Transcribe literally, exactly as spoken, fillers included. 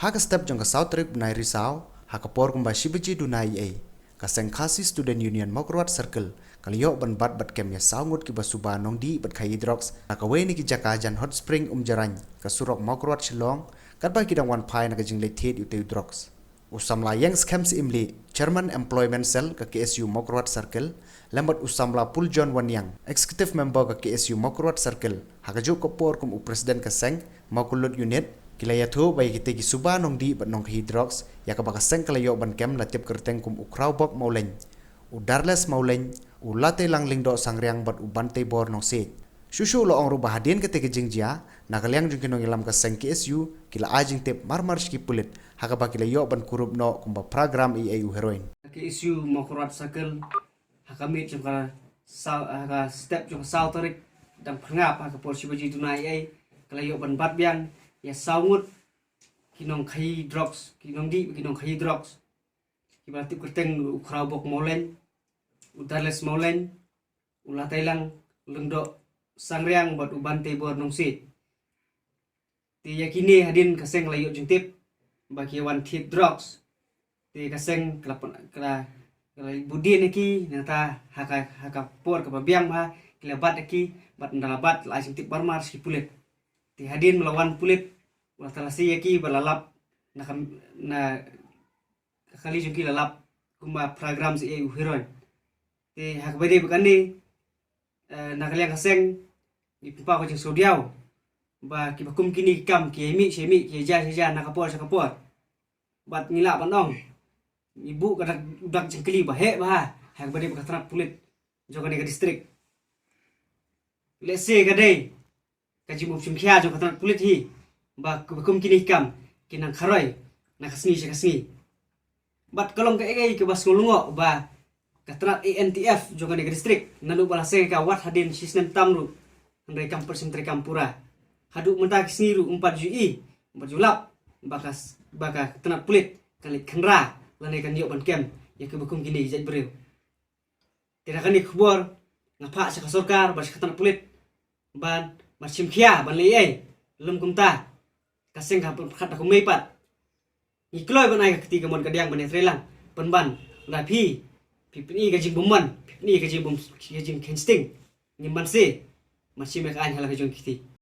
Ha ka step jong ka saw tarik bnai Risaw, ha ka por kumba shi baje duna eiei, ka seng Khasi Student Union Mawkyrwat Circle ka la ïoh ban bat bad kem ïa saw ngut kiba suba nongdih bad khaïi drugs na kawei na ki jaka jan Hot Spring Umjarain, ka surok Mawkyrwat Shillong, katba ki dang wan phai na ka jingleit thied ïa utei u drugs. U samla Ïeng Skhem Syiemlieh, Chairman Employment Cell ka K S U Mawkyrwat Circle, lem bad u samla Puljohn Wanniang, Executive Member ka K S U Mawkyrwat Circle, ha kajuh ka por kum u President ka seng Mawkyrlut Unit, ki la ïathuh ba ïa kitei ki suba nongdih bad nongkhaïi drugs ïa kaba ka seng ka la ïoh ban kem la tip kyrteng kum u Khrawbok Mawleng, u Darles Mawleng, u Lateilang Lyngdoh Sangriang bad u Banteibor Nongsiej. Shuh shuh la ong ruh ba hadien katei ka jingjia, na ka liang jong ki nongïalam ka seng K S U ki la ai jingtip marmar sha ki pulit, ha kaba ki la ïoh ban kurup noh kumba phra gram eiei u heroin. Ka K S U Mawkyrwat Circle, ha ka miet jong ka saw, ha ka step jong ka saw tarik, dang phyrngap ha ka por shi baje duna eiei, ka la ïoh ban bat biang ïa saw ngut ki nongkhaïi drugs, ki nongdih, ki nongkhaïi drugs, kiba la tip kyrteng u Khrawbok Mawleng, u Darles Mawleng, u Lateilang Lyngdoh Sangriang bad u Banteibor Nongsiej. Te ïa kine hadien ka seng la ïoh jingtip ba ki wan thied drugs. Te ka seng ka la pyn-, ka la, ka la bud dien ïa ki, nangta ha ka, ha ka por kaba biang bha ki la bat ïa ki, bad ynda la bat la ai jingtip marmar sha ki pulit. Te hadien ba la wan pulit, la talasi ïa ki bad la lap na ka, na ka kali jong ki la lap kumba phra gram eiei u heroin. Te ha kaba ïadei bad kane, eh, na ka liang ka seng, ngi pynpaw ka jingsngewdiaw ba kiba kum kine ki kam ki ïa mih sha mih, ki ïa jia sha jia, na ka por sha ka por. Bad ngi lah ban ong, ngi buh ka dak, dak jingkylli ba heh bha ha kaba ïadei bad ka tnat pulit jong kane ka district. Lehse ka dei ka jingbym shim khia jong ka tnat pulit hi ba kiba kum kine ki kam ki nang kharoi na ka sngi sha ka sngi. Bad ka long kaei kaei kaba sngewlyngngoh ba ka tnat A N T F jong kane ka district, naduh ba la seng ka wat hadien shi snem tam ruh, hynrei kam pat shym treikam pura. Haduh mynta ki sngi ruh ym pat ju i, ym pat ju lap ba ka, ba ka tnat pulit kan leit khynra lane kan ïoh ban kem ïa kiba kum kine ki jait briew. Te na kane ka khubor nga phah sha ka sorkar bad sha ka tnat pulit ban, ban shim khia ban leh eiei, lym kumta ka seng kan pyrkhat da kumne pat. Ngi kloi ban ai ka kti kamon kadiang ban ïatreilang pynban, lada phi, phi pyni ka jingbymman, phi pyni ka jingbym, ka jingkheiñ sting, ngim banse ban shim ïa ka aiñ ha la ka jong ka kti.